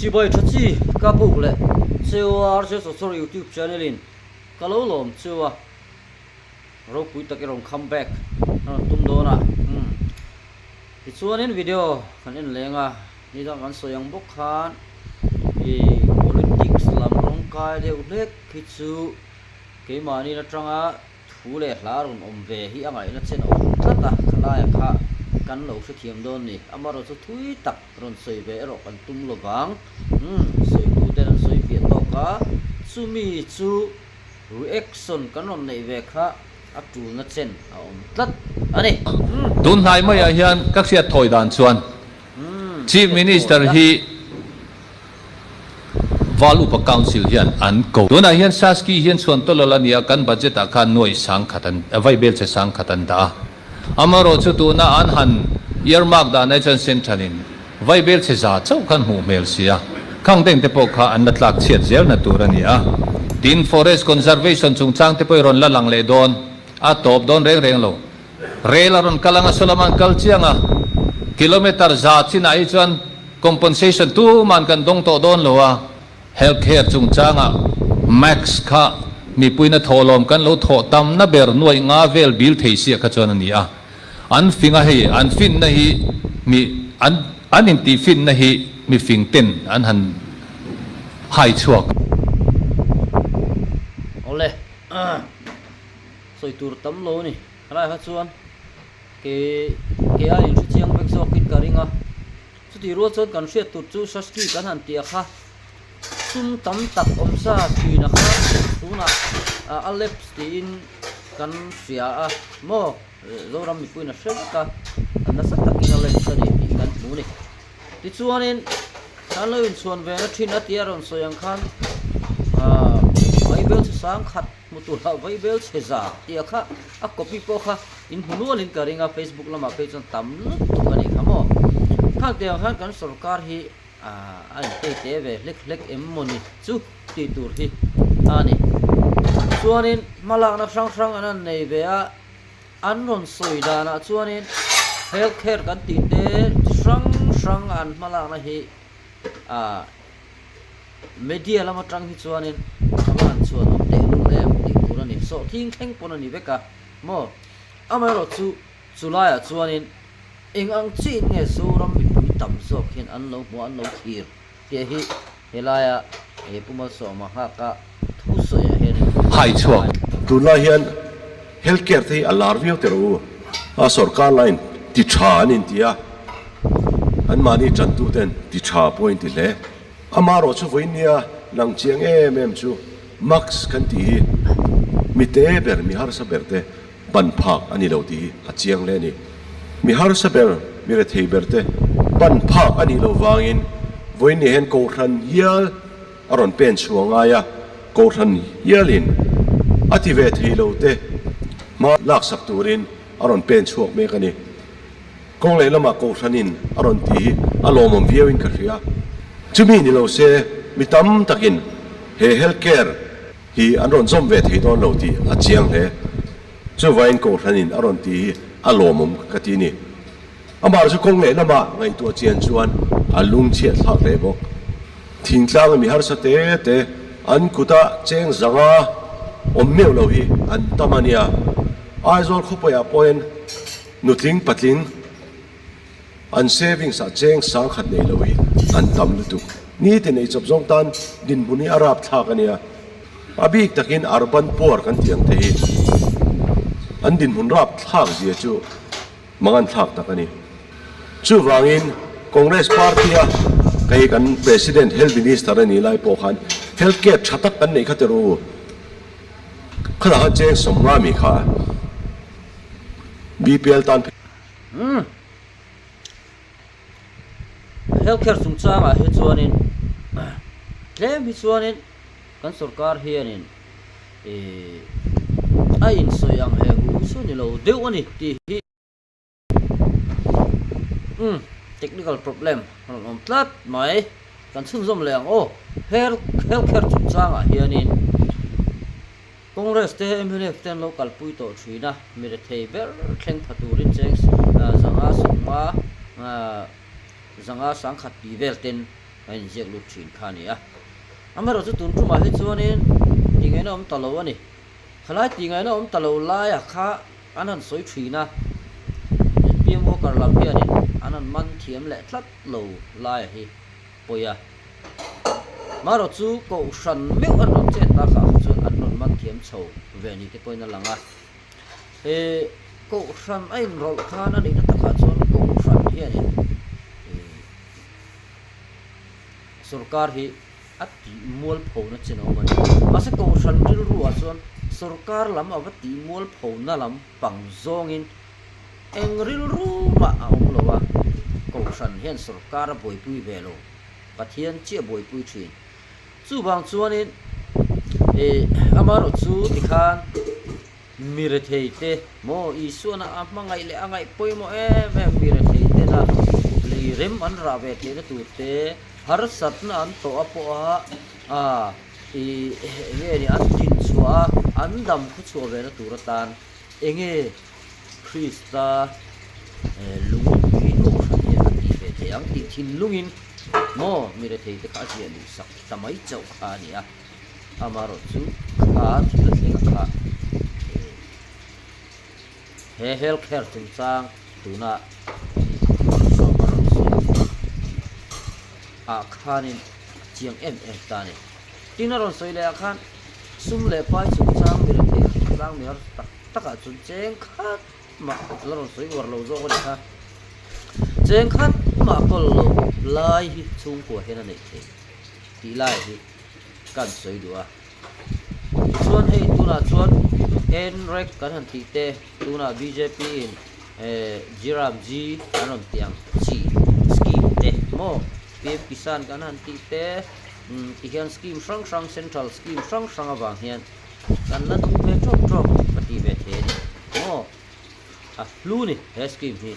Chibai tha chi ka buk leh cheu a RJ Chawchawr YouTube channel in ka lo lawm cheu a ropui tak i rawn come back a rawn tum dawn a umm tichuanin video kan en leng a nidang kan sawi ang bawk khan ih politics lam rawngkai deuh hlek hi chu keimahni atanga Thu leh hla rawn awm ve hi a ngaihna chen a awm tlat a, khalaia kha kan lo hrethiam dawn ni. Amaherawhchu thui tak rawn sawi ve erawh kan tum lo vang. Umm, sawituten an sawi fiah tawk a, chumi chu reaction kan rawn neih ve kha a tulna chen a awm tlat a ni. Umm. Tun hnai maiah hian ka hriat thawi dan chuan Chief Minister hi Val Upa Council hian an ko. Tunah hian Saski hian chhuan tawlawlh a ni a, kan budget ah khan nuai sangkhat an, vaibel che sangkhat an dah a. Amaherawh chu tuna an han earmark dan ai chuan central in vaibel che za chauh khan hmuh hmel si a, khang deng te pawh kha an la tlak chhiat zel na tur a ni a. Tin, Forest Conservation chungchang te pawh i rawn la lang leh dawn, a tawp dawn reng reng lo. Rail a rawn kal anga sawlam an kal chiang a, kilometre za chinah hi chuan compensation tuman kan dawng tawh dawn lo a, health care chungchangah max kha mipuina thawhlawm kan lo thawh tamna ber nuaih nga vel bil thei siah kha chuan a ni a, an fing a hei an finna hi mi an an intih finna hi mi fing ten an han hai chhuak. Awle. Sawi tur tam lo a ni. Helai kha chuan ke ke a inhre chiang vek zawkin ka ring a. Chutih rual chuan kan hriat tur chu Shashti kan han tih a kha sum tam tak awm sa thin a kha tunah a lapse tiin kan hria a maw Zoram mipuiin a hre vek a, a nasa takin a lapse a ni tih kan hmu a ni. Tichuanin kan lo inchhuan ve na thin a tia rawn sawi ang khan Bible chhe sang khat Hmu tur hauh vai bel chhe za tih kha a copy pawh kha in hmu nualin ka ring a, Facebook lamah phei chuan tam lutuk a nih kha maw. Khang tiang khan kan sorkar hi a intei te ve hlek hlek em maw ni chu tih tur hi a ni. Chuanin hmalakna hrang hrang an han nei ve a, an rawn sawi danah chuanin health care kan tih te chi hrang hrang an hmalakna hi a. Media lam atang hi chuanin a va han chhuan awm teh lul em tih tur a ni. Sawhthing thleng pawn a ni vek a maw? Amaherawh chu chu laiah chuanin eng ang chiin nge Zoram mipui tam zawk hian an lo hmuh a, an lo thlir tih hi helaia he Pu Malsawma nghaka thu sawiah hianin Hai chhuak. Tunlai hian health care te hi a lar viau teh rawh u. A sorkar line ti tha an inti a, anmahni tantuten ti tha pawh a inti hle. Amaherawh chu vawiin nia lang chiang em em chu Max kan tih hi mi te ber, mi harsa ber te ban phak a ni lo tih hi a chiang hle a ni. Mi harsa ber, mi rethei ber te ban phak a nih loh vangin vawiin ni hian Kohhran hial a rawn pen chhuah ngai a, Kohhran hialin a ti ve thei lo te hma laksak turin a rawn pen chhuak mek a ni. Kawng leh lamah Kohhranin a rawn tih hi a lawmawm viauin ka hria. Chumi ni lo se mi tam takin he health care hi an rawn zawm ve thei dawn lo tih a chiang hle. Chuvain Kohhranin a rawn tih hi a lawmawm ka ti ni. Amah chu kawng leh lamah ngaihtuah chian chuan a lungchhiat thlak hle bawk. Thingtlang mi harsa te te an kuta cheng zanga awm meuh lo hi an tam a nia. Aizawl khawpuiah pawhin Nutling patling an savings ah cheng sangkhat nei lo hi an tam lutuk. Nitin ei chawp zawng tan dinhmun hi a rap thlak a nia. A bik takin urban poor kan tih ang te hi an dinhmun rap thlak zia chu mangan thlak tak a ni. Chuvangin Congress party a kei kan President Health Minister a nih lai pawh khan health care tha tak kan neih kha ti rawh u. Khalah khan cheng sawmnga mi kha. BPL tan phei. Umm. Health care chungchangah hi chuanin tlem hi chuanin kan sorkar hianin ih a insawi ang he hu chu ni lo deuh a ni tih hi umm technical problem a rawn awm tlat mai. Kan chhunzawm leh ang aw. Health care chungchangah hianin. Congress te mnf te an lo kalpui tawh thin a, mi rethei ber thleng pha turin cheng zanga sawmnga zanga sangkhat tih vel ten Kan inziak lut thin kha a ni a. Amaherawhchu tun tumah hi chuanin tingaihna awm ta lo a ni. Khalai tingaihna awm ta lo laia kha an han sawi thin a, zpm worker lam hianin an han man thiam leh tlat lo laia hi pawi a. Amaherawhchu kohhran meuh an rawn chet takah kha chuan an rawn man thiam chho ve ni te pawhin a lang a. He kohhran a inrawlh khan a nihna takah chuan kohhran hianin Sorkar hi a tih mualphona chin a awm a ni. Mahse kohhran rilruah chuan sorkar lam a va tih mualphona lam pang zawngin eng rilru mah a awm lo a, kohhran hian sorkar a buaipui ve lo, Pathian chiah buaipui thin. Chuvang chuanin ih amaherawhchu tikhan Mi retheite maw Isuana a hmangaih leh a ngaih pawimawh em em mi retheite na lei rem an rah ve theihna tur te, harsatna an tawh a pawh a a ih enge ni an din chhuah a an dam khaw chhuah ve na tur atan enge Krista lung hi kohhran hian a tih ve thei ang tih thinlungin maw mi retheite kha a ziah luh sak ta mai chauh kha a ni a. Amaherawhchu kha thil thleng a kha he health care chungchang tuna sawma rawn sawi ah khanin a chiang em em ta a ni. Tin a rawn sawi leh ah khan sum leh pai chungchang mi rethei chungchang mi harsa tak tak ah chuan cheng khat mah la rawn sawi uar lo zawk a ni kha. Cheng khat mah kawl lo lai hi chhungkua hian a neih theih tih lai hi. kan sawi duh a. Tichuan hei tunah chuan NREC kan han tih te, tunah bjp in eh Jiram G an rawn tih ang chi scheme te maw PM Kisan kan han tih te umm tihian scheme hrang hrang central scheme hrang hrang avang hian kan la dum ve tawk tawk ka ti ve thei a ni maw. A hlu ni he scheme hi.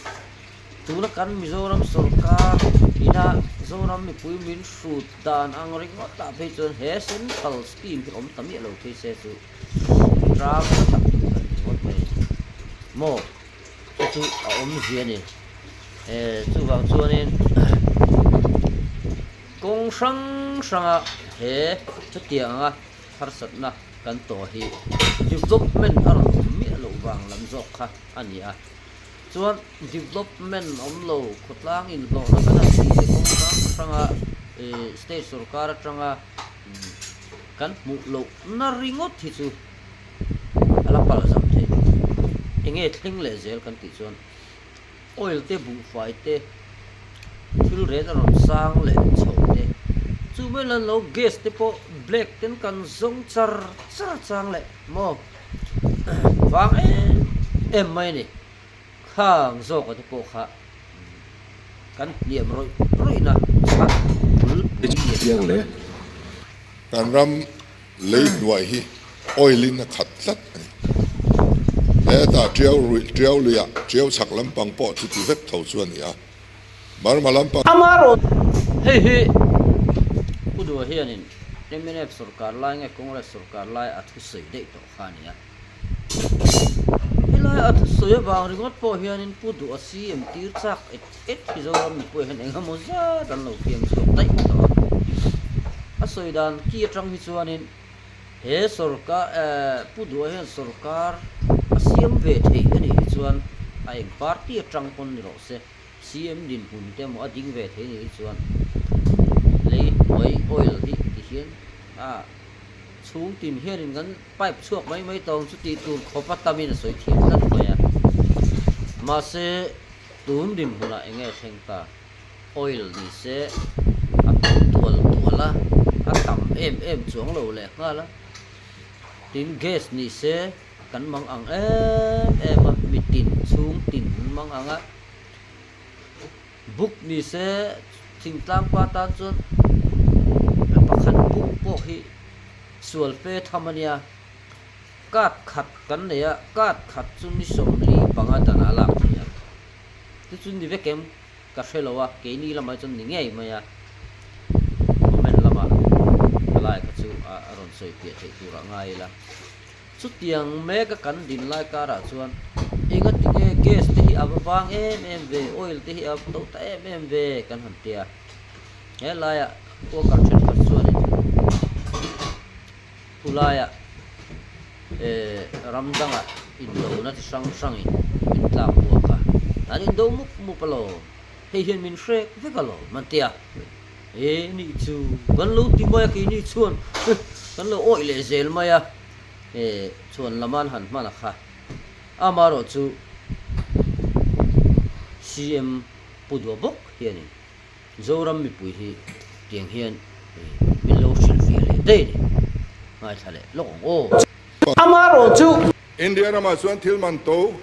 Tuna kan Mizoram sorkar ina Zoram mipui min hrut dan ang ringawt ah phei chuan he central scheme hi awm ta miah lo phei se chu ram a tak tur kan ti ngawt mai maw chu chu a awmzia a ni. Eh chuvang chuanin kawng hrang hranga he chutiang anga harsatna kan tawh hi development a rawn awm miah loh vang lam zawk kha a ni a. Chuan development awm lo khawtlang inhlawhna kan han tih te kawng hrang hranga ih state sorkar atanga kan hmuh loh na ringawt hi chu a la pal zam thei. Enge thleng leh zel kan tih chuan oil te buhfai te thil ren a rawn sang leh chho te chu mai lan lo gas te pawh black ten kan zawng char char chang leh maw vang em em mai a ni khang zawk a te pawh kha kan hniam rawih rawih na chhan bul pui lian tak a ni. Kan ram Lei hnuai hi oil in a khat tlat a ni. Hetah tiau ruih tiau luiah tiau chhak lampang pawh chu ti vek tho chu a ni a. Burma lampang. Amarawh hei hi Pu Dua hianin mnf sorkar lai nge Congress sorkar lai a thusawi daih tawh kha a ni a. Helai a thusawi avang ringawt pawh hianin Pu Dua CM tir chak et et hi Zoram mipui hian eng emaw zat an lo fiam chhuak daih tawh a. A sawi dan ki atang hi chuanin he sorkar eh Pu Dua hian sorkar a siam ve thei a nih hi chuan a eng party atang pawn ni rawh se CM dinhmun te emaw a ding ve thei a nih hi chuan lei hnuai oil hi ti hian a chhung tin hianin kan Pipe chhuak mai mai tawng chu tih tur khawp a tamin a sawi thiam tlat mai a. Mahse, tun dinhmunah eng nge thleng ta? Oil ni se a to tual tual a, a tam em em chuang lo leh nghal a. Tin, gas ni se kan mang ang em em a, mitin chhung tin an mang ang a. Buk ni se thingtlang pa tan chuan pakhat buk pawh hi sual fe tham a nia. Card khat kan nei a, card khat chu ni 45 danah a lak theih a. Chu chu ni vek em ka hre lo a, keini lamah chuan ni ngei mai a. Comment lamah palai kha chu a rawn sawi piah theih turah ngai ila. Chutiang mek a kan din lai karah chuan enga tinge gas te hi a va vang em em ve, oil te hi a va to ta em em ve kan han tia. He laiah worker thenkhat chuanin thu laiah eh ram dangah indona chi hrang hrangin min tlak buak a, an indo mup mup alawm, hei hian min hrek vek alawm an ti a, eh nih chu kan lo ti mai a keini chuan kan lo awih leh zel mai a, eh chhuan lama an han hman a kha. Amaherawh chu CM Pu Dua bawk hianin Zoram mipui hi tiang hian min lo hrilhfiah leh daih a ni. Ngaithla leh lawk ang aw. Amaherawh chu. India ramah chuan thil man to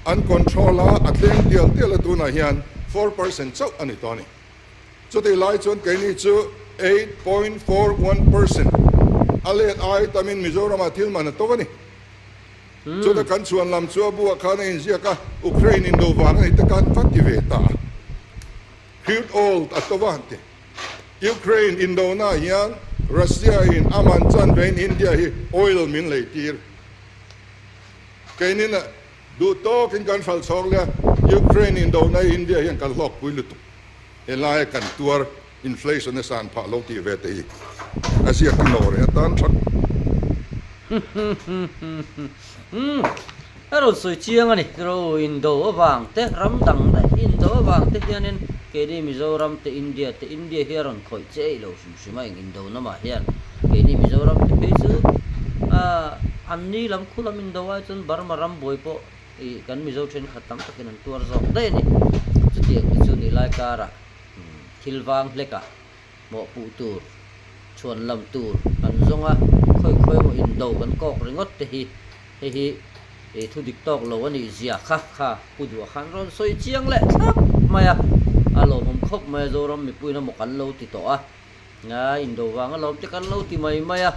an control a, a tleng tial tial a tunah hian 4% chauh a ni tawh a ni. Chutih lai chuan keini chu 8.41% a let ai tamin Mizoramah thil man a to a ni. Chuta kan chhuan lam chu a buah khan a inziak a, Ukraine indo vang a ni te khan va ti ve ta a. Crude oil a to va han ti. Ukraine indona ah hian Russia in a man chan vein India hi oil min lei tir. Keinin duh tawkin kan hralh chhawk leh a, Ukraine indona hi India hian kan hlawkpui lutuk. Helaia kan tuar inflation a san phah lo tih ve te hi a ziak i nawr e atan that. Umm a rawn sawi chiang a ni ro indo avang te ram dang daih indo avang te hianin keini Mizoram te India te India hi a rawn khawih che eih lo hrim hrim a eng indo namah hian keini Mizoram te phei chu ah anni lam khu lam indo ai chuan Burma ram buai pawh Ih, kan Mizo thenkhat tam takin an tuar zawk daih a ni. Chutiang te chu ni lai karah thil vang hlekah mawhpuh tur, chhuan lam tur kan zawng a, khawi khawi emaw indo kan kawk ringawt te hi hei hi ih thu dik tawk lo a nih zia kha kha Pu Duha khan rawn sawi chiang leh thlap mai a, a lawmawm khawp mai a, Zoram mipuiin emaw kan lo ti tawh a. Nga indo vang alawm te kan lo ti mai mai a,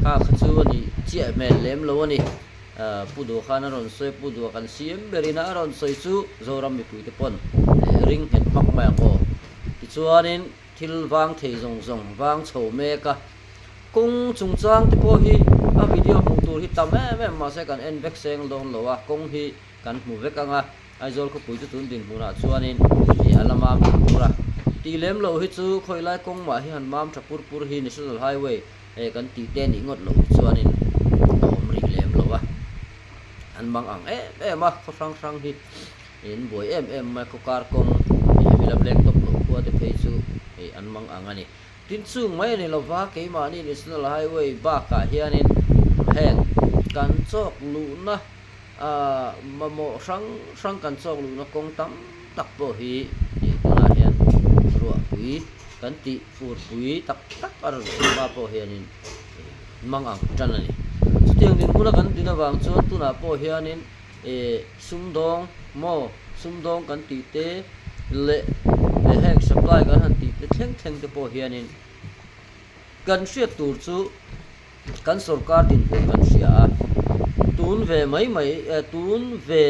kha kha chu a nih chiah hmel lem lo a ni. Pu Duha khan a rawn sawi a, Pu Duha kan siam berin a rawn sawi chu Zoram mipuite pawn ring nghet hmak mai ang aw. Tichuanin thil vang thei zawng zawng vang chho mek a, kawng chungchang te pawh hi a video hmuh tur hi tam em em mahse kan en vek seng dawn lo a, kawng hi kan hmu vek ang a. Aizawl khawpui chu tun dinhmunah chuanin ih a la mam tha pur a. Tih lem loh hi chu khawilai kawng mah hi han mam tha pur pur hi National Highway eh kan tih te nih ngawt loh hi chuanin a awm rih lem lo a. An mang ang em em a, khaw hrang hrang hi in buai em em mai khaw kar kawng ih hemi lam leng tawp loh khua te phei chu ih an mang ang a ni. Tin chung mai a ni lova keimahni National Highway bakah hianin heng kan chawk luhna Aaa mamawh hrang hrang kan chawk luhna kawng tam tak pawh hi ih tunah hian ruahpui kan tih furpui tak tak a rawn chhun hma pawh hianin ih mang ang tan a ni. Chutiang dinhmuna kan din avang chuan tunah pawh hianin ih sumdawng maw sumdawng kan tih te leh heng supply kan han tih te thleng thleng te pawh hianin kan hriat tur chu Kan sorkar dinhmun kan hria a, tun ve mai mai tun ve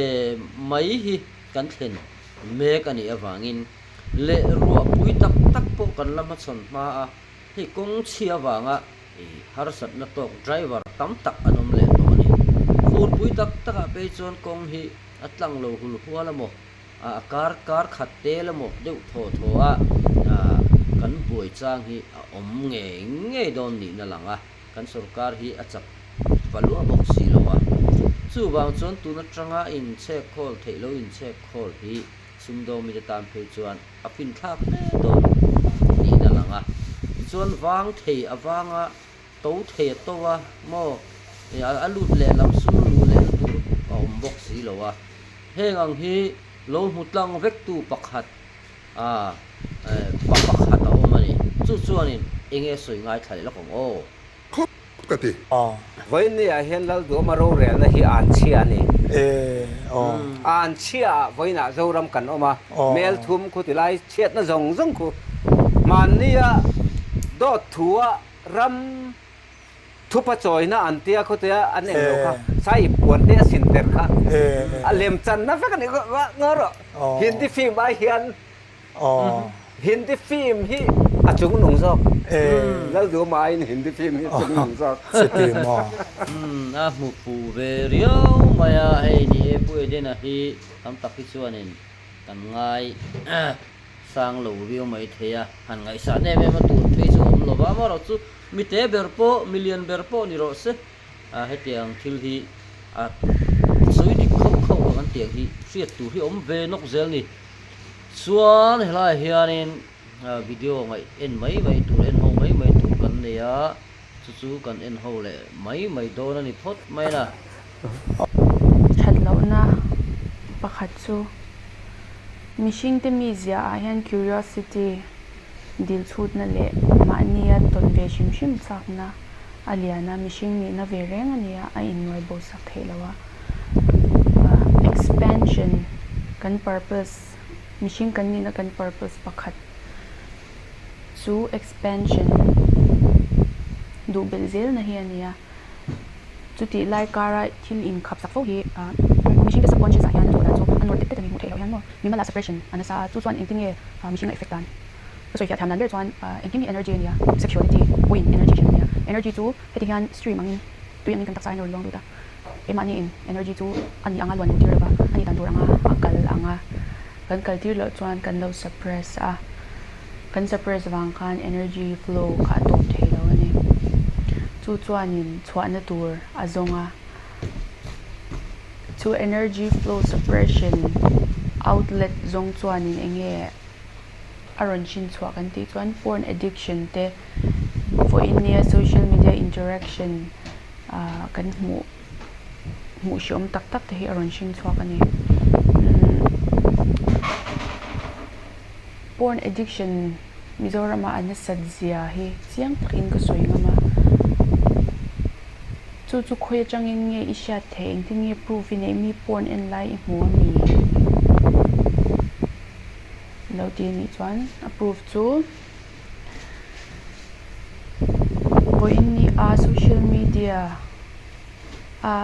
mai hi kan thlen mek a nih avangin leh ruahpui tak tak pawh kan la hmachhawn hma a, hei kawng chhia avanga harsatna tawk driver tam tak an awm leh tawh a ni. Furpui tak takah phei chuan kawng hi a tlang lo hul hual a maw? A kar kar khat tel emaw deuh thaw thaw a kan buai chang hi a awm ngei ngei dawn nihna lang a, kan sorkar hi a chak va luah bawk si lo a. Chuvang chuan tun atanga inchhek khawl theih lo inchhek khawl hi sumdawng mite tan phei chuan a finthlak hle dawn nihna lang a. Tichuan vang thei avanga to thei a to a maw a lut leh lam sum luh lehna tur a awm bawk si lo a. Heng ang hi lo hmu tlang vektu pakhat ah pa pakhat a awm a ni. Chu chuanin eng nge sawi ngaithla leh lawk ang aw. Khawp ka ti. Vawinia hian Lalduama rorelna hi an chhia a ni. An chhiaah vawiinah Zoram kan awm a, mel thum khu tilai chhiatna zawng zawng khu hmannia dawt thua ram Thupa chawina an tia khawtea an eng lo kha sai ip puan te a sin ter kha a lem channa vek a ni ngaw rawh. Hindi film ai hian Hindi film hi a chung nung zawk. Lalduhma aiin Hindi film hi a chung nung zawk. A hmu fuh ve riau mai a, hei ni e Pu Edena hi tam tak hi chuanin kan ngai. sang lo viau mai thei a, han ngaihsah em em a tur phei chu a awm lo va, amaherawhchu mi te ber pawh, mi lian ber pawh ni rawh se, hetiang thil hi a sawi dik khauh khauh ang an tih ang hi hriat tur hi a awm ve nawk zel ni. Chuan helaiah hianin video ngaih en mai mai tur, en ho mai mai tur kan nei a. Chu chu kan en ho leh mai mai dawn a ni phawt mai na. That lohna pakhat chu mihringte mizia ah hian curiosity dil chhutna leh mahnia tawn ve hrim hrim chakna a lian a, mihring nihna ve reng a nia, a innuai bo sak theih lo a. Expansion kan purpose, mihring kan nihna kan purpose pakhat. Chu expansion duh belh zelna hi a ni a, chutih lai kara thil inkhap sak fo hi mihringte subconscious ah hian a thawh dan chu a nawr tet tet a ni hmuh theih loh hian maw mimal ah suppression a nasa a, chu chuan engtin nge mihring a effect dan ka sawi fiah thiam dan ber chuan engkim hi energy a ni a, sexuality pawhin energy hran a ni a, energy chu heti hian stream angin tui angin kan taksa hian a rawn luang lut a, keimahni in energy chu a nih anga luan luh tir lova a nih dan tur anga a kal ang a. Kan kal tir loh chuan kan lo suppress a, kan suppress vang khan energy flow kha a tawp thei lo a ni. Chu chuanin chhuahna tur a zawng a, chu energy flow suppression outlet zawng chuanin eng nge a rawn hrin chhuah kan tih chuan porn addiction te, vawiin nia social media interaction ah kan hmuh. hmuh hreawm tak tak te hi a rawn hring chhuak a ni. Porn addiction Mizoram ah a nasat zia hi chiang takin ka sawi ngam a. Chu chu khawi atangin nge i hriat theih engtin nge proof i neih mi porn en lai i hmu a mi lo ti a nih chuan a proof chu. Vawiin ni a social media a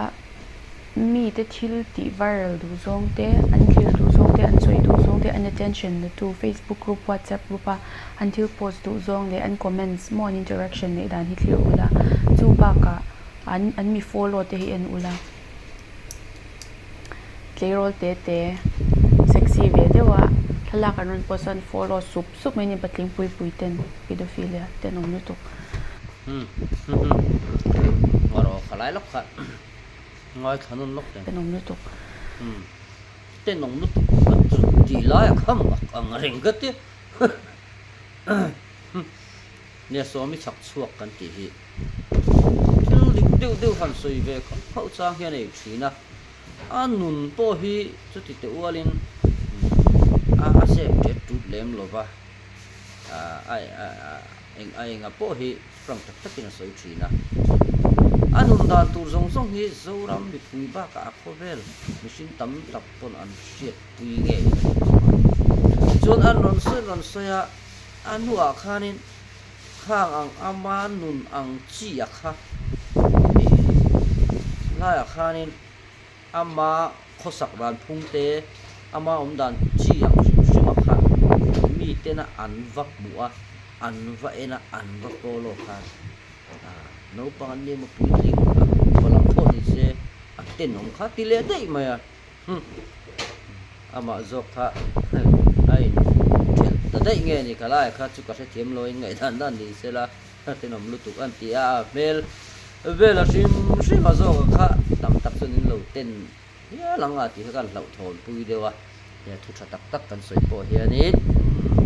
mite thil tih viral duh zawng te, an thlir duh zawng te, an sawi duh zawng te, an attention la tu facebook group, whatsapp group a an thil post duh zawng leh an comments maw an interaction neih dan hi thlir ula, chu bakah an an mi follow te hi en ula. Tleirawl te te sexy ve deuh a thlalak an rawn post a an follow sup sup mai a ni patling pui pui ten pedophilia ten awm lutuk. Umm umm ngarawh kha lai lawk kha ngaithla nawn lawk ten. Tenawm lutuk. Umm tenawm lutuk kan chu tih lai a kham ak ang reng ka ti Nia sawmi chhak chhuak kan tih hi thil dik deuh deuh han sawi ve khauh khauh chang hian a ei thin a, a nun pawh hi chuti teh ualin a a sep tet tut lem lo va, a eng a enga pawh hi frank tak takin a sawi thin a. A nun dan tur zawng zawng hi Zoram mipui bakah a khawvel mihring tam tak pawn an hriatpui ngei a ni bawk a. Tichuan an rawn sawi rawn sawi a. A hnuah khanin khang ang ama nun ang chi a kha ih laiah khanin ama khawsak dan phung te, ama awm dan chi ang hrim hrim a kha mi tena an va hmuh a, an va en a, an va follow khan ah naupang an ni emaw puitling a va lang pawh ni se a tenawm kha ti leh daih mai a. Amah zawk kha a in thelh ta daih nge ni ka lai kha chu ka hrethiam lo in ngaihdan dan ni sela a tenawm lutuk an ti a, a hmel vel a hrim hrim a zawk a kha tam tak chuan in lo ten hial ang a tih kha kan hlauhthawn pui deuh a, he thu tha tak tak kan sawi pawh hianin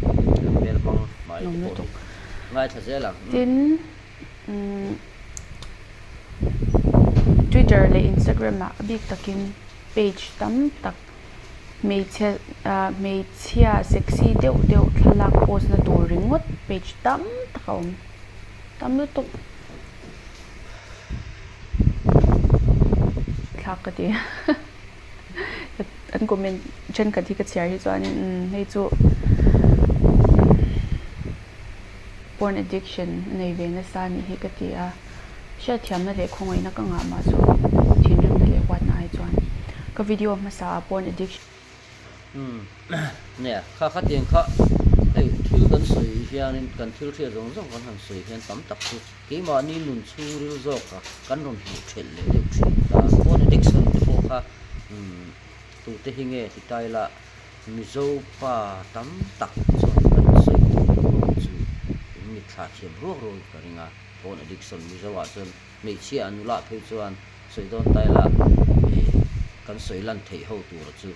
kan hmel hmang hmai te pawh hi ngaithla zel ang. Tin, Twitter leh Instagram ah a bik takin page tam tak hmeichhe ah hmeichhia sexy deuh deuh thlalak post na tur ringawt page tam tak a awm tam lutuk thlak ka ti an comment thenkhat hi ka chhiar hi chuanin umm hei chu porn addiction a nei ve nasa a nih hi ka ti a. Hriatthiamna leh khawngaihna ka ngah mah chu thinrimna leh huatna ai chuan ka video hmasa ah porn addiction Umm nia kha khatiang kha hei thil kan sawi hianin kan thil hriat zawng zawng kan han sawi hian tam tak chu keimahni nun chhungril zawka kan rawn hmuh thelh leh deuh thin ta porn addiction te pawh kha umm tute hi nge ti ta ila Mizo pa tam tak chuan. mitthla thiam ruak ruakin ka ring a, porn addiction Mizo ah chuan hmeichhia an nula phei chuan sawi dawn ta ila ih kan sawi lan theih ho tura chu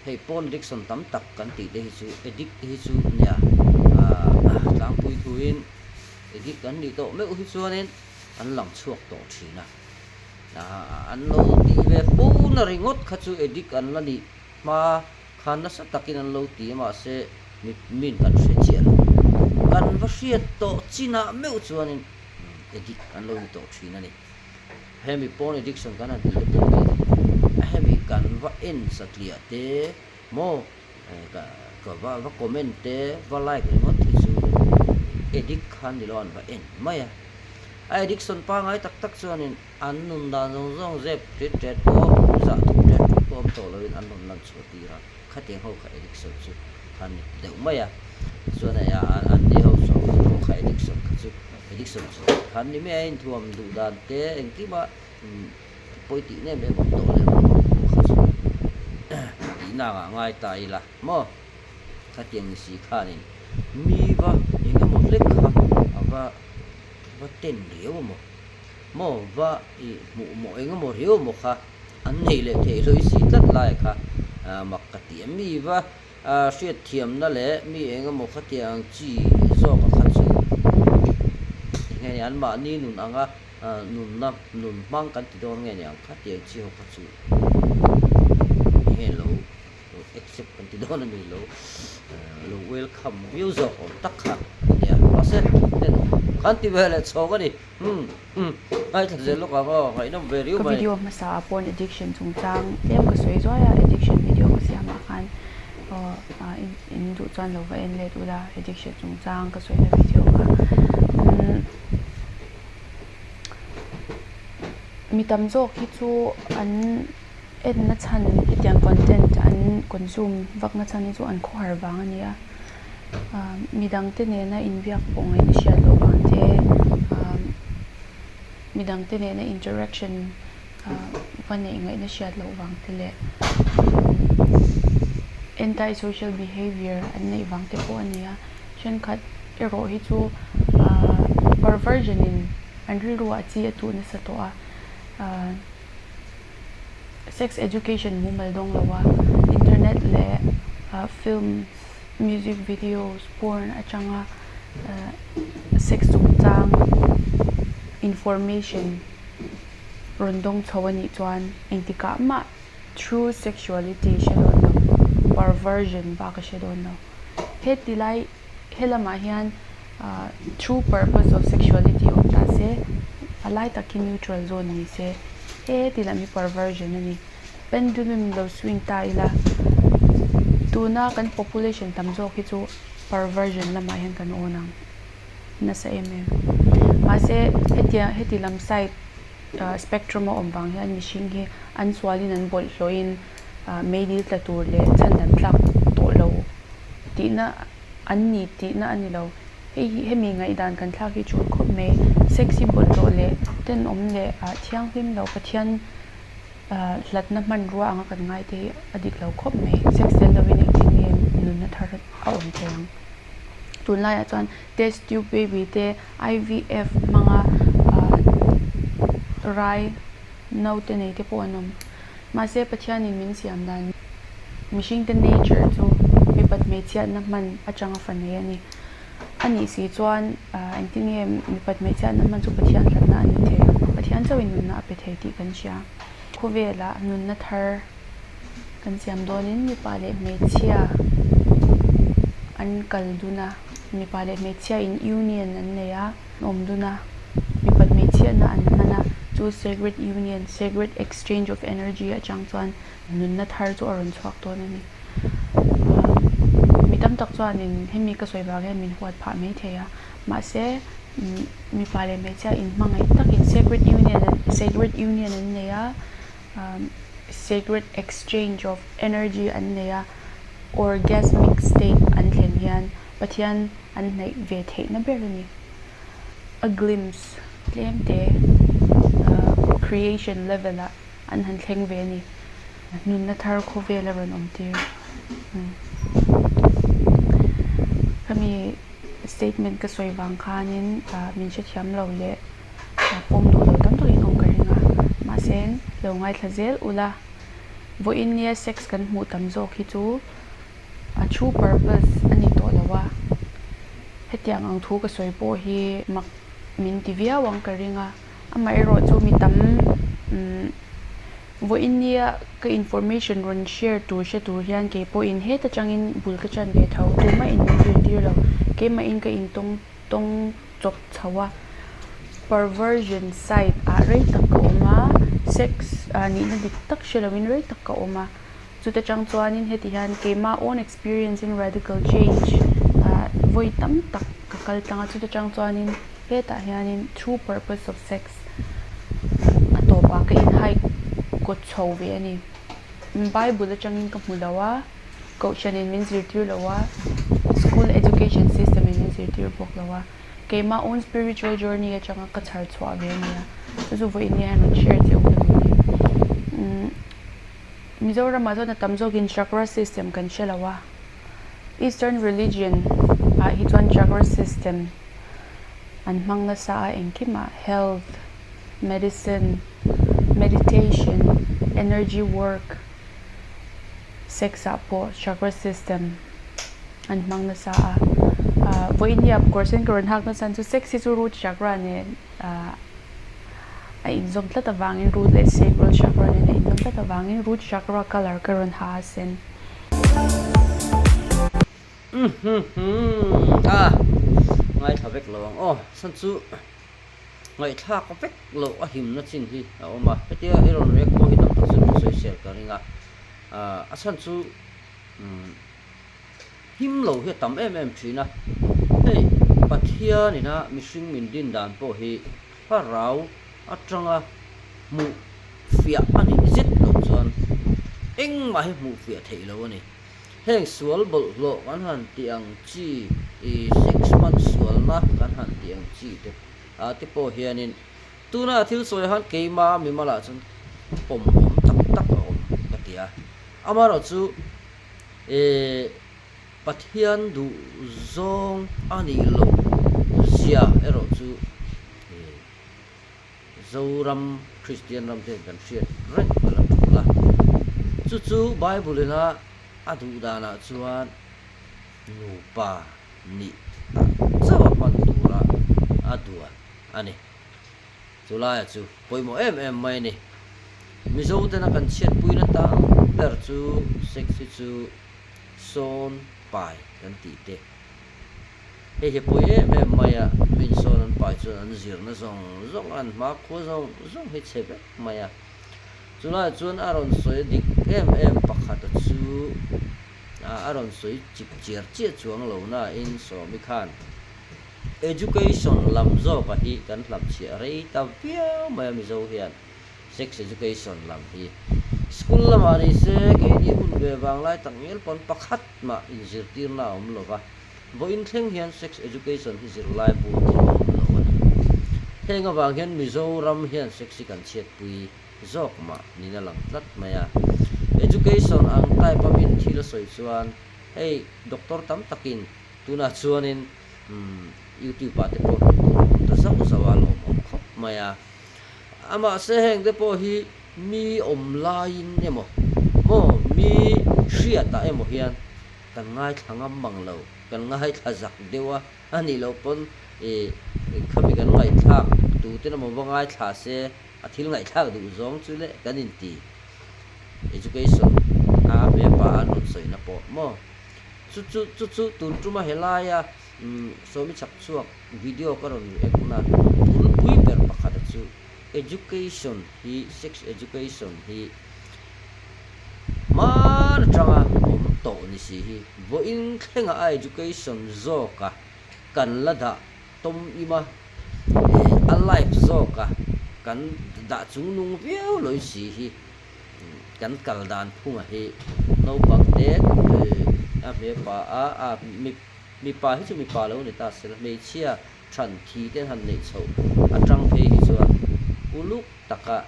hei porn addiction tam tak kan tih te hi chu addict te hi chu nia ah tlangpui thuin addict an nih tawh meuh hi chuanin an lang chhuak tawh thin a ah an lo tih ve fo na ringawt kha chu addict an la nih hma Khan nasa takin an lo ti a mahse min kan hre chiah lo. Kan va hriat tawh chinah meuh chuanin addict an lo ni tawh thin a ni. Hemi porn addiction kan han tih te pawh hi hemi kan va en satliah te maw ka va va comment te va like ringawt hi chu addict khan ni lo an va en mai a. A addiction pangai tak tak chuanin An nun dan zawng zawng zep ṭet ṭet pawh zah thup ṭet ṭut pawh awm tawh loin an rawn lan chhuah tir a, khatiang ho kha addiction chu khan ni ti deuh mai a, chuan hei an ni ho sawi te pawh kha addiction kha chu addiction chu khan ni mai a inthuam duh dan te engkima pawi tih nem em awm tawh lem lo pawh kha chu tihna angah ngai ta ila maw khatiang ni si khanin mi va eng emaw hlek kha a va va ten riau a maw. Maw va i hmuh maw eng emaw riau maw kha an nei leh theih hlawih si tlat lai kha mak ka ti a mi va hriatthiamna leh mi eng emaw khatiang ang chi zawka kha chu nge ni anmahni nun anga nunna nun hmang kan ti dawn nge ni ang khatiang chi ho kha chu nge lo accept kan ti dawn a ni lo lo welcome viau zawk awm tak kha a nia mahse kan ti ve leh chhawk a ni. Umm umm ngaithla zel lawk ang aw ngaihnawm ve riau Ka mai. video hmasa ah pawn addiction chungchang tlem ka sawi zuai a, addiction video ka siam ah khan aw in duh chuan lo va en let ula addiction chungchang ka sawina video kha umm mi tam zawk hi chu an en na chhan hetiang content an consume vak na chhan hi chu an khawhar vang a ni a. Midangte nena inbiak pawh ngaihna hriat loh vang te, midangte nena interaction va neih ngaihna hriat loh vang te leh anti social behaviour an neih vang te pawh a ni a. Thenkhat erawh hi chu perversion in an rilru ah chi a tuh nasa tawh a. Sex education mumal dawng lo a, internet leh films, music videos, porn atanga sex chungchang information rawn dawng chho a nih chuan engtikah mah true sexuality hre dawn lo, perversion bak a hre dawn lo. Heti lai helamah hian true purpose of sexuality awm ta se, a lai tak hi neutral zone ni se, heti lam hi perversion a ni. Pendulum lo swing ta ila, tuna kan population tam zawk hi chu perversion lamah hian kan awn ang nasa em em. Mahse hetia heti lam side spectrum a awm vang hian mihring hi an sualin an bawlhhlawhin meidil tla tur leh chhandam tlak tawh lo tihna an ni tihna a ni lo. Hei hi hemi ngaihdan kan thlak hi tul khawp mai. Sex hi bawlhhlawh leh tenawm leh thianghlim lo Pathian hlatna hmanrua anga kan ngai te hi a dik lo khawp mai. Sex tel lovin engtin nge nunna thar a awm thei ang. Tunlaiah chuan test tube baby te IVF hmanga rai naute nei te pawh an awm. Mahse Pathianin min siam dan mihringte nature chu mipat hmeichhiatna hman atanga fa nei a ni. A nih si chuan engtin nge mipat hmeichhiatna hman chu Pathian hlatna a ni thei ang? Pathian chauhin nunna a pe thei tih kan hria. Khawvelah nunna thar kan siam dawnin mipa leh hmeichhia an kal dun a, mipa leh hmeichhia in union an nei a, an awm dun a, mipat hmeichhiatna an hman a, chu sacred union, sacred exchange of energy atang chuan nunna thar chu a rawn chhuak dawn a ni. Mi tam tak chuanin hemi ka sawi vang hian min huat phah mai thei a, mahse mipa leh hmeichhia inhmangaih takin sacred union sacred union an nei a, sacred exchange of energy an nei a, orgasmic state an thlen hian Pathian an hnaih ve theihna ber a ni. A glimpse tlem te creation level ah an han thleng ve a ni. Nunna thar khawvel a rawn awm tir. Khami. Statement ka sawi vang khanin min hrethiam lo leh pawm duh lo tam takin awm ka ring a, mahse lo ngaithla zel ula, vawiin nia sex kan hmuh tam zawk hi chu a true purpose a ni tawh lo a, hetiang ang thu ka sawi pawh hi mak min ti viau ang ka ring a, amaherawh chu mi tam umm vawiin nia ka information rawn share tur hre tur hian kei pawhin heta tangin bul ka chan ve tho, tumah in min zirtir lo, keimahin ka intawng tawng chawp chho a, perversion side ah rei tak ka awm a, sex ah nihna dik tak hre loin rei tak ka awm a. Chuta chang chuanin heti hian keimah own experience in radical change ah vawi tam tak ka kal tlang a, chuta chang chuanin hetah hianin true purpose of sex a tawpah ka in hike kawt chho ve a ni. Bible atangin ka hmu lo a, kohhranin min zirtir lo a, school education system in min zirtir bawk lo a, keimah own spiritual journey atanga ka chhar chhuah ve a nia, chu chu vawiin hian rawn share cheu ka duh a ni. Mizoramah chuan a tam zawkin chakra system kan hre lo a, Eastern religion ah hi chuan chakra system an hmang nasa a engkimah health, medicine, meditation, energy work, sex ah pawh chakra system an hmang nasa a, ah vawiin hi of course ka rawn hak nasa chu sex hi chu root chakra nen ah. a inzawm tlat avangin root leh sacral chakra nen a inzawm tlat avangin root chakra colour ka rawn ha a sen. Umm a ngaithla vek lo ang aw chhan chu ngaihthlak vek loh a himna chin hi a awm a hetia i rawn react pawh hi tam tak chu min sawisel ka ring a a chhan chu umm him lo hi a tam em em thin a, hei Pathian ina mihring min din dan pawh hi thlarau atanga hmuh fiah a nih zet loh chuan engmah hi hmuh fiah theih lo a ni. Heng sual bawlhhlawh kan han tih ang chi ih sex hman sualna kan han tih ang chi te ah te pawh hianin tuna thil sawi han keima mimalah chuan pawm awm tak tak a awm ka ti a, amaherawhchu Ehh Pathian duh zawng a nih loh zia erawh chu ehh Zoram Kristian ram te kan hriat reng a la tul a. Chu chu Bible ina a duh danah chuan nupa nih ah chauh a hman tura a duan a ni. Chu laia chu pawimawh em em mai a ni. Mizo tena kan chhiatpuina tam ber chu sex hi chu sawn pai kan tih te. Hei hi pawi em em mai a, min sawn an pai chuan an zirna zawng zawng an hmakhua zawng zawng hi chhe vek mai a. Chu laiah chuan a rawn sawi dik em em pakhata chu a rawn sawi chip chiar chiah chuang lo nain Sawmi khan Education lam zawka hi kan hlamchhiah rei ta viau mai a Mizo hian sex education lam hi school lamah ni se keini hun ve vang lai tak ngial pawn pakhat mah inzirtirna a awm lo va, vawiin thleng hian sex education hi zirlai bu a thil awm lo a ni. Heng avang hian Mizoram hian sex hi kan chhiatpui zawk mah niin a lang tlat mai a. Education ang type a min thil a sawi chuan hei doctor tam takin Tunah chuanin YouTube ah te pawh hmuh tur a awm ta zauh zauh a, lawmawm khawp mai a. Amahse heng te pawh hi mi awm laiin emaw maw mi hriatah emaw hian kan ngaithla ngam mang lo, kan ngaithla zak deuh a, a nih loh pawn ih khami kan ngaihthlak tuten emaw va ngaithla se a thil ngaihthlak duh zawng chu leh kan inti education a hmelpa an rawn sawina pawh maw. Chu chu chu chu tun tuma helaia Sawmi chhak chhuak video ka rawn react na bulpui ber pakhata chu education hi sex education hi hman atanga awm tawh ni si hi vawiin thlenga a education zawka kan la dah tawm ima a life zawka kan dah chungnung viau lawih si hi. Kan kal dan phunga hi naupang te a hmepa a, a mipa hi chu mipa lo ni ta se la, hmeichhia than thi te han neih chhoh atang phei hi chuan uluk taka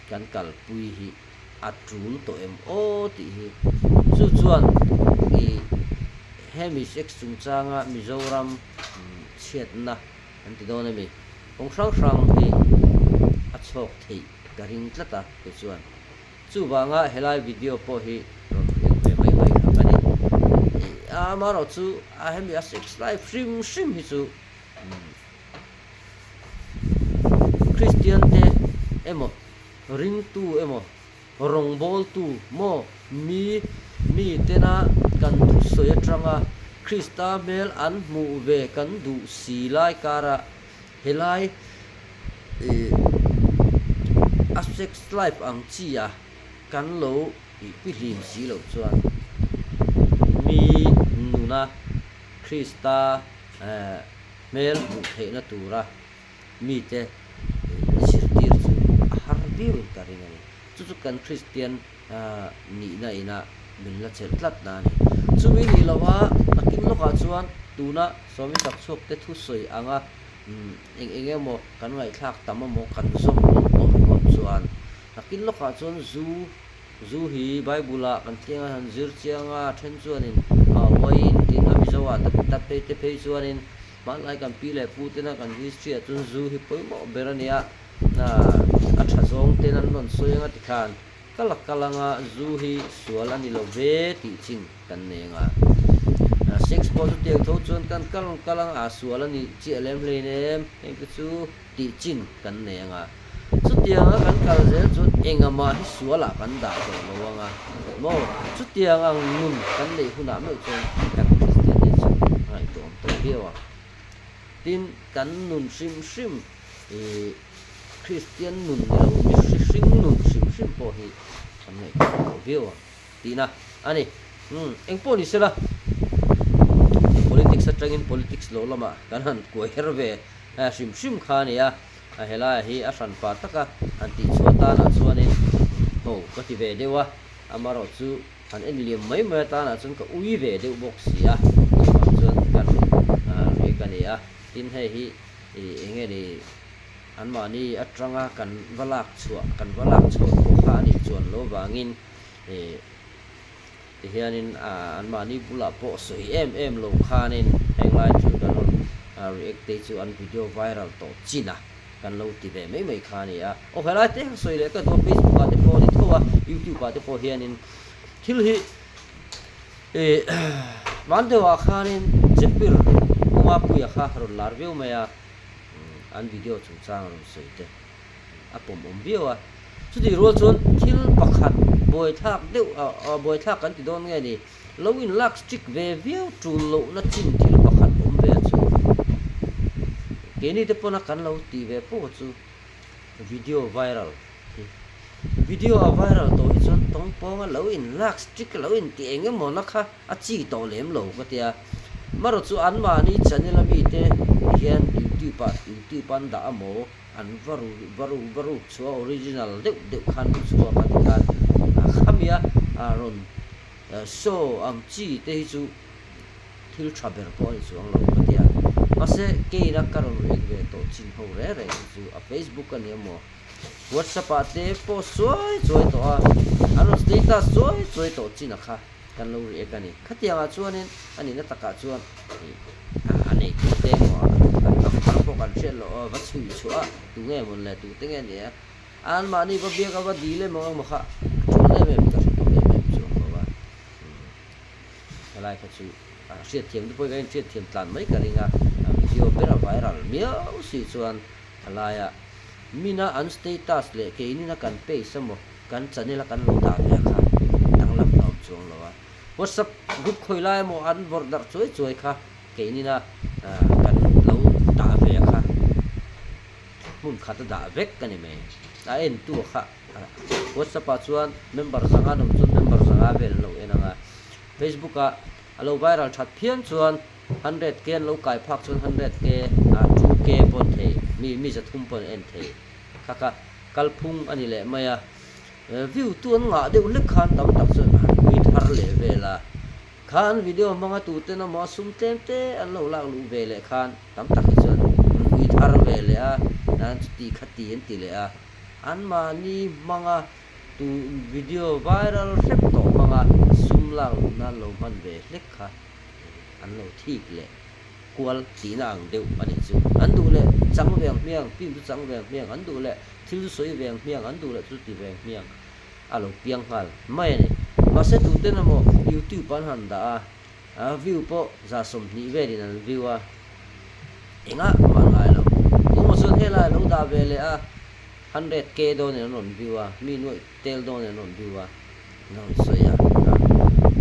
kan kalpui hi a tul tawh em aw tih hi chu chuan ih hemi sex chungchanga Mizoram. Chhiatna an ti dawn a mi? Kawng hrang hrang hi a chhawk theih ka ring tlat a kei chuan. Chuvanga helai video pawh hi rawn hriat ve mai mai kha ka ni. Amaherawh chu a hemi a sex life hrim hrim hi chu Kristian te emaw ringtu emaw Rawngbawltu maw mi mi tena kan thusawi atanga Krista hmel an hmuh ve kan duh si lai karah helai ih a sex life ang chi a kan lo ih pihlim si loh chuan mi nuna Krista eh hmel hmuh theihna tura mite i zirtir chu a har viauin ka ring a ni. Chu chu kan Kristian nihna ina min la chelh tlat na a ni. Chumi nih lova nakin lawkah chuan tuna Swami Chakchhuakte thusawi anga eng eng emaw kan ngaihthlak tam emaw kan zawm awm awm ringawt chuan nakin lawkah chuan zu zu hi Bible ah kan thleng a han zir chiang a, then chuanin uaiin tin a Mizo ah te phei chuanin Hmanlai kan pi leh pu tena kan history ah chuan zu hi pawimawh ber a nia, a tha zawng ten an rawn sawi anga tikhan ka la kal anga zu hi sual a ni lo ve tih chin kan nei anga. Sex pawh chutiang tho chuan kan kal kal anga a sual a nih chiah lem hlein em heng te chu tih chin kan nei anga. Chutianga kan kal zel chuan engamah hi sualah kan dah tawh lo anga maw? Chutiang ang nun kan neih hunah meuh chuan kan Kristian te chu a ngaihtuahawm tawh viau ang. Tin, kan nun hrim hrim ih Kristian nun ni lo mihring nun hrim hrim pawh hi kan ngaihtuah tawh viau ang tihna a ni. Umm engpawh ni sela politics atangin politics lo lamah kan han kuai her ve hrim hrim kha a ni a. A helai hi a hran pa taka han tih chhuah tanah chuanin ho ka ti ve deuh a, amaherawh chu han en liam mai mai atanah chuan ka ui ve deuh bawk si a, chuvang chuan kan riak a ni a, tin hei hi ih eng nge ni anmahni atanga kan va lak chhuah kan va lak chhuah pawh kha a nih chuan lo vangin ih Tihianin anmahni bulah pawh sawi em em lo khanin henglai chu kan rawn react te chu an video viral tawh chin a, kan lo ti ve mai mai kha a ni a. Aw helai te ka sawi leh ka duh a, Facebook ah te pawh a ni tho a, YouTube ah te pawh hianin thil hi ih hman deuhah khanin Zephyr Umapuia kha rawn lar viau mai a, an video chungchang rawn sawi te. a pawm awm viau a. Chutih rual chuan thil pakhat buaithlak deuh ah buaithlak kan ti dawn nge ni, lo in lak strict ve viau tul lohna chin thil pakhat awm ve chu keini te pawna kan lo tih ve pawh chu video viral hi. Video a viral tawh hi chuan tawng pawnga lo in lak strict lo in tih eng emaw na kha a chi tawh lem lo ka tia. Marawh chu anmahni channel a mite hian youtube ah youtube an dah amaw An va ru va ru va ruk chhuah a original deuh deuh khan ru chhuak a tikhan a khamia a rawn show ang chi te hi chu thil tha ber pawh a ni chuang lo ka ti a. Mahse keina ka rawn react ve tawh chin ho reng reng hi chu a Facebook a ni emaw WhatsApp ah te post chuai chuai tawh a, an rawn status chuai chuai tawh chin a kha. Kan lo riak a ni. Khatiangah chuanin a nihna takah chuan ih a neitu te emaw an number pawh kan hriat loh a va chhui chhuah a, tu nge mawn le tu te nge ni a, anmahni va biak a va dil emaw emaw kha a tul em em ka hre tawh em em chuang lo a. Umm helai kha chu a hriatthiam te pawhin kan inhriatthiam tlan mai ka ring a, a video ber a viral miau si chuan helaia mina an status leh keinina kan paste emaw Kan channel a kan lo dah ve kha danglam a awm chuang lo a, WhatsApp group khawi lai emaw an vawrh darh chuai chuai kha keinina kan lo dah ve kha hmun khat a dah vek a ni mai. A entu kha WhatsApp ah chuan member zanga an awm chuan member zanga vel an lo en ang a, Facebook ah a lo viral that phian chuan 100k an lo kai phak chuan 100k 2k pawh an thei mi mi zathum pawh an en thei kha kha. Kalphung a ni leh mai a, view tu an ngah deuh hlek khan tam tak chuan han ui thar leh vel a, kha an video hmanga tuten emaw a sum tlem te an lo lak luh ve leh khan tam tak hi chuan an ui thar ve leh a, an chuti khati an ti leh a, anmahni hmanga tu video viral hrep tawh hmanga sum lak luh nan lo hman ve hlek kha an lo thik leh. kual tihna ang deuh a nih chu. An duh leh chang ve ang hmiang, film chu chang ve ang hmiang, an duh leh thil chu sawi ve ang hmiang, an duh leh chu ti ve ang hmiang a lo piang nghal mai a ni. Mahse tuten emaw YouTube an han dah a, a view pawh 20% velin an view a, engah mah ngai lo. Tumaw chuan helai a lo dah ve leh a, 100K dawnin an rawn view a, mi nuaih tel dawnin an rawn view a, an rawn sawi a,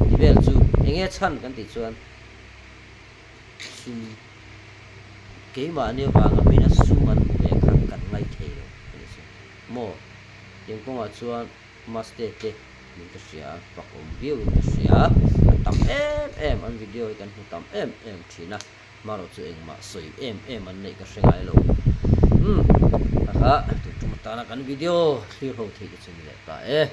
ti vel chu enge chhan kan tih chuan sum keimahni avanga mina sum an hmu ve kha kan ngaih thei lo a ni chu maw? Tiang kawngah chuan Maste te min ka hria a, fak awm viau in ka hria a, a tam em em an video hi kan hmu tam em em thin a, hmarawh chu engmah sawi em em an neih ka hre ngai lo. Umm, kha tun tum atana kan video thlir ho theih te chu ni leh ta e.